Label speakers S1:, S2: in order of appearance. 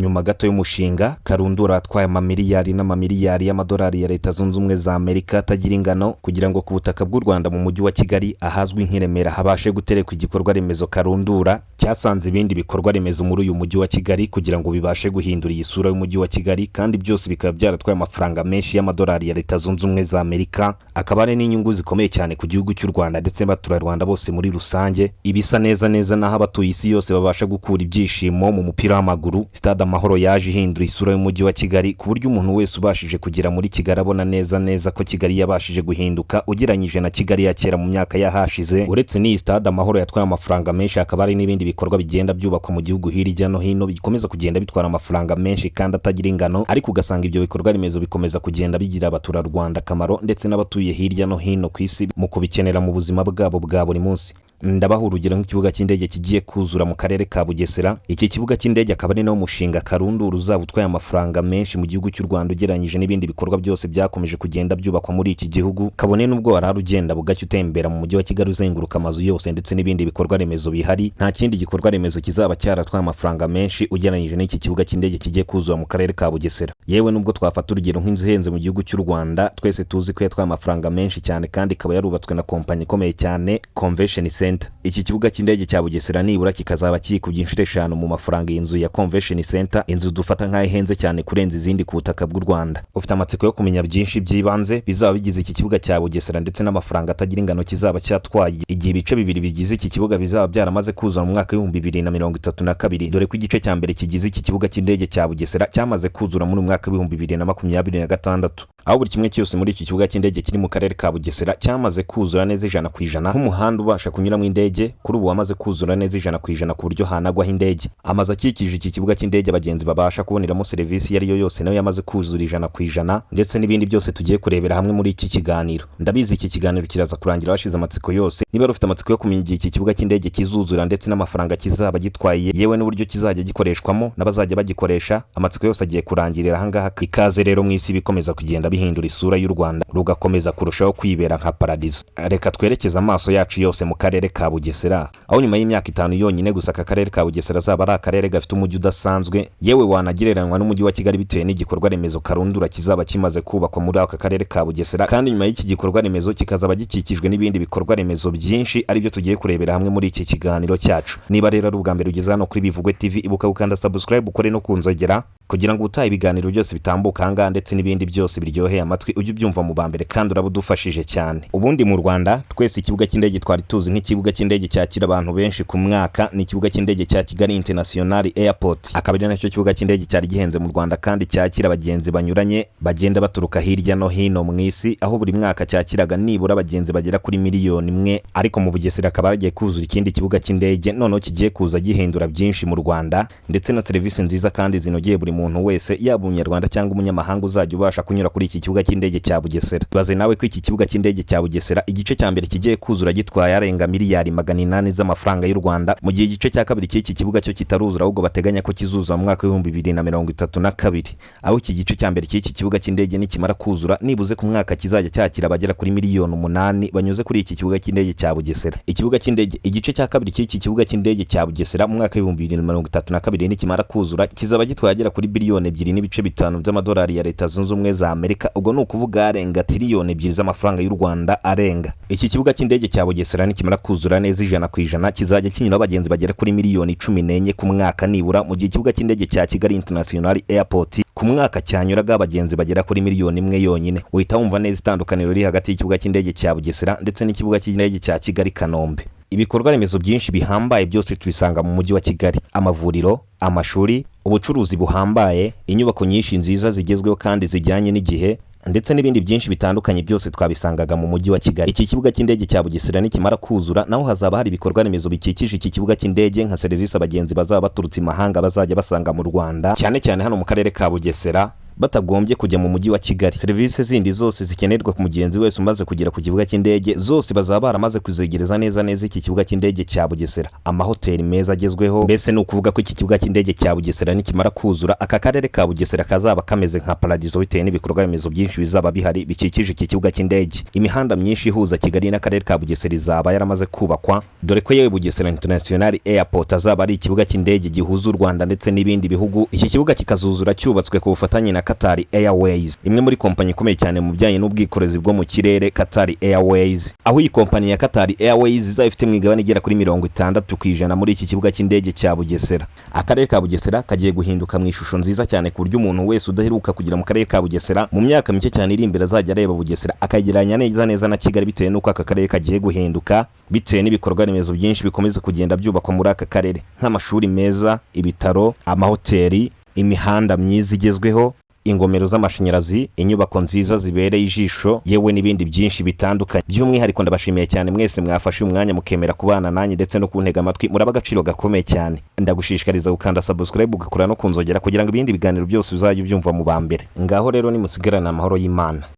S1: Nyuma gato y'umushinga Karundura atwaye amamiliyari n'amamiliyari y'amadolari ya Leta Zunze Ubumwe za Amerika atagira ingano kugira ngo ku butaka bw'u Rwanda mu mujyi wa Kigali ahazwi nk'i Remera habashe guterekwa igikorwa remezo Karundura cyasanze ibindi bikorwa remezo muri uyu mujyi wa Kigali kugira ngo bibashe guhindura iyi sura y'umujyi wa Kigali, kandi byose bikaba byaratwaye amafaranga menshi y'amadolari ya Leta Zunze Ubumwe za Amerika, akaba ari n'inyungu zikomeye cyane ku gihugu cy'u Rwanda ndetse n'abaturarwanda bose muri rusange. Ibisa neza neza n'aho abatuye isi yose babasha gukura ibyishimo mu mupira w'amaguru. Stade Amahoro yaje ihindura isura y'umujyi wa Kigali ku buryo umuntu wese ubashije kugera muri Kigali abona neza neza ko Kigali yabashije guhinduka ugereranyije na Kigali ya kera mu myaka yahashize. Uretse n'iyi Stade Amahoro yatwaye amafaranga menshi, hakaba hari n'ibindi bikorwa bigenda byubakwa mu gihugu hirya no hino bikomeza kugenda bitwara amafaranga menshi kandi atagira ingano, ariko ugasanga ibyo bikorwa remezo bikomeza kugenda bigira abaturarwanda akamaro ndetse n'abatuye hirya no hino ku isi mu kubikenera mu buzima bwabo bwa buri munsi. Ndabaha urugero nk'ikibuga cy'indege kigiye kuzura mu karere ka Bugesera. Iki kibuga cy'indege akaba ari nawo mushinga Karundura uzaba utwaye amafaranga menshi mu gihugu cy'u Rwanda ugereranyije n'ibindi bikorwa byose byakomeje kugenda byubakwa muri iki gihugu, kabone n'ubwo warara ugenda bugacya utembera mu mujyi wa Kigali uzenguruka amazu yose ndetse n'ibindi bikorwa remezo bihari, nta kindi gikorwa remezo kizaba cyaratwaye amafaranga menshi ugereranyije n'iki kibuga cy'indege kigiye kuzura mu karere ka Bugesera. Yewe, nubwo twafata urugero nk'inzu ihenze mu gihugu cy'u Rwanda twese tuzi ko yatwaye amafaranga menshi cyane kandi ikaba yarubatswe na kompanyi ikomeye cyane, Convention Center, iki kibuga cy'indege cya Bugesera nibura kikazaba kikubye inshuro 5 mu mafaranga iyi nzu ya Convention Center, inzu dufata nk'aho ihenze cyane kurenza izindi ku butaka bw'u Rwanda. Ufite amatsiko yo kumenya byinshi by'ibanze bizaba bigize iki kibuga cya Bugesera ndetse n'amafaranga atagira ingano kizaba cyatwaye igihe ibice bibiri bigize iki kibuga bizaba byaramaze kuzura mu mwaka w'2032, dore ko igice cya mbere kigize iki kibuga cy'indege cya Bugesera cyamaze kuzura muri mwaka w'2026, aho buri kimwe cyose muri iki kibuga cy'indege kiri mu karere ka Bugesera cyamaze kuzura neza 100%, nk'umuhanda ubasha kunyuramo indege kuri ubu wamaze kuzura neza 100% ku buryo hanagwaho indege. Amazu akikije iki kibuga cy'indege abagenzi babasha kuboneramo serivisi iyo ari yo yose nayo yamaze kuzura 100%, ndetse n'ibindi byose tugiye kurebera hamwe muri iki kiganiro. Ndabizi iki kiganiro kiraza kurangira washize amatsiko yose. Niba ufite amatsiko yo kumenya igihe iki kibuga cy'indege kizuzura ndetse n'amafaranga kizaba gitwaye, yewe n'uburyo kizajya gikoreshwamo n'abazajya bagikoresha, amatsiko yose agiye kurangirira ahangaha. Ikaze rero mu isi bikomeza kugenda bihindura isura y'u Rwanda rugakomeza kurushaho kwibera nka paradizo. Reka twerekeze amaso yacu yose mu karere ka Bugesera, aho nyuma y'imyaka 5 yonyine gusa aka karere ka Bugesera azaba ari akarere gafite umujyi udasanzwe, yewe wanagereranywa n'umujyi wa Kigali bitewe n'igikorwa remezo Karundura kizaba kimaze kubakwa muri aka karere ka Bugesera, kandi nyuma y'iki gikorwa remezo kikazaba gikikijwe n'ibindi bikorwa remezo byinshi aribyo tugiye kurebera hamwe muri iki kiganiro cyacu. Niba rero ari ubwa mbere ugeze hano kuri Bivugwe TV, ibuka gukanda subscribe, ukore no ku nzogera kugira ngo utaha ibiganiro byose bitambuka ahangaha ndetse n'ibindi byose biryoheye amatwi ujye ubyumva mu ba mbere, kandi uraba udufashije cyane. Ubundi mu Rwanda twese ikibuga cy'indege twari tuzi nk'ikibuga cy'indege cyakira abantu benshi ku mwaka ni ikibuga cy'indege cya Kigali International Airport, akaba ari nacyo kibuga cy'indege cyari gihenze mu Rwanda kandi cyakira abagenzi banyuranye bagenda baturuka hirya no hino mu isi, aho buri mwaka cyakiraga nibura abagenzi bagera kuri miliyoni 1. Ariko mu Bugesera akaba hagiye kuzura ikindi kibuga cy'indege noneho kigiye kuza gihindura byinshi mu Rwanda ndetse na serivisi nziza kandi zinogeye buri muntu wese, yaba umunyarwanda cyangwa umunyamahanga uzajya ubasha kunyura kuri iki kibuga cy'indege cya Bugesera. Ibaze nawe ko iki kibuga cy'indege cya Bugesera igice cya mbere kigiye kuzura gitwaye arenga miliyari 800 z'amafaranga y'u Rwanda, mu gihe igice cya kabiri cy'iki kibuga cyo kitaruzura ahubwo bateganya ko kizuzura mu mwaka w'2032, aho iki gice cya mbere cy'iki kibuga cy'indege nikimara kuzura nibuze ku mwaka kizajya cyakira abagera kuri miliyoni 8 banyuze kuri iki kibuga cy'indege cya Bugesera. Ikibuga cy'indege, igice cya kabiri cy'iki kibuga cy'indege cya Bugesera mu mwaka w'2032 nikimara kuzura kizaba gitwaye agera kuri biliyoni 2.5 by'amadolari ya Leta Zunze Ubumwe za Amerika. Ubwo ni ukuvuga arenga tiriyoni 2 z'amafaranga y'u Rwanda arenga. Iki kibuga cy'indege cya Bugesera nikimara kuzura neza 100% kizajya kinyuraho abagenzi bagera kuri miliyoni 14 ku mwaka nibura, mu gihe ikibuga cy'indege cya Kigali International Airport ku mwaka cyanyuraga abagenzi bagera kuri miliyoni 1 yonyine. Uhita wumva neza itandukaniro riri hagati y'ikibuga cy'indege cya Bugesera ndetse n'ikibuga cy'indege cya Kigali Kanombe. Ibikorwa remezo byinshi bihambaye byose tubisanga mu mujyi wa Kigali: amavuriro, amashuri, ubucuruzi buhambaye, inyubako nyinshi nziza zigezweho kandi zijyanye n'igihe, ndetse n'ibindi byinshi bitandukanye, byose twabisangaga mu mujyi wa Kigali. Iki kibuga cy'indege cya Bugesera nikimara kuzura naho hazaba hari ibikorwa remezo bikikije iki kibuga cy'indege, nka serivisi abagenzi bazaba baturutse imahanga bazajya basanga mu Rwanda, cyane cyane hano mu karere ka Bugesera. Batagombye kujya mu mujyi wa Kigali. Serivisi zindi zose zikenerwa ku mugenzi wese umaze kugera ku kibuga cy'indege, zose bazaba baramaze kuzegereza neza neza iki kibuga cy'indege cya Bugesera. Amahoteli meza agezweho. Mbese ni ukuvuga ko iki kibuga cy'indege cya Bugesera nikimara kuzura, aka karere ka Bugesera kazaba kameze nka paradizo, bitewe n'ibikorwa remezo byinshi bizaba bihari bikikije iki kibuga cy'indege. Imihanda myinshi ihuza Kigali n'akarere ka Bugesera izaba yaramaze kubakwa, dore ko yewe Bugesera International Airport azaba ari ikibuga cy'indege gihuza u Rwanda ndetse n'ibindi bihugu. Iki kibuga kikazuzura cyubatswe ku bufatanye na Qatar Airways, imwe muri kompanyi ikomeye cyane mu bijyanye n'ubwikorezi bwo mu kirere, Qatar Airways, aho iyi kompanyi ya Qatar Airways izaba ifite imigabane igera kuri 60% muri iki kibuga cy'indege cya Bugesera. Akarere ka Bugesera kagiye guhinduka mu ishusho nziza cyane, ku buryo umuntu wese udaheruka kugera mu karere ka Bugesera, mu myaka mike cyane iri imbere azajya areba Bugesera akagereranya neza neza na Kigali, bitewe n'uko aka karere kagiye guhinduka, bitewe n'ibikorwa remezo byinshi bikomeza kugenda byubakwa muri aka karere, nk'amashuri meza, ibitaro, amahoteli, imihanda myiza igezweho, ingomero z'amashanyarazi, inyubako nziza zibereye ijisho, yewe n'ibindi byinshi bitandukanye. By'umwihariko ndabashimiye cyane mwese mwafashe umwanya mukemera kubana nanjye ndetse no kuntega amatwi. Muraba agaciro gakomeye cyane. Ndagushishikariza gukanda subscribe, ugakora no kunzogera, kugira ngo ibindi biganiro byose uzajye ubyumva mu ba mbere. Ngaho rero nimusigarane amahoro y'Imana.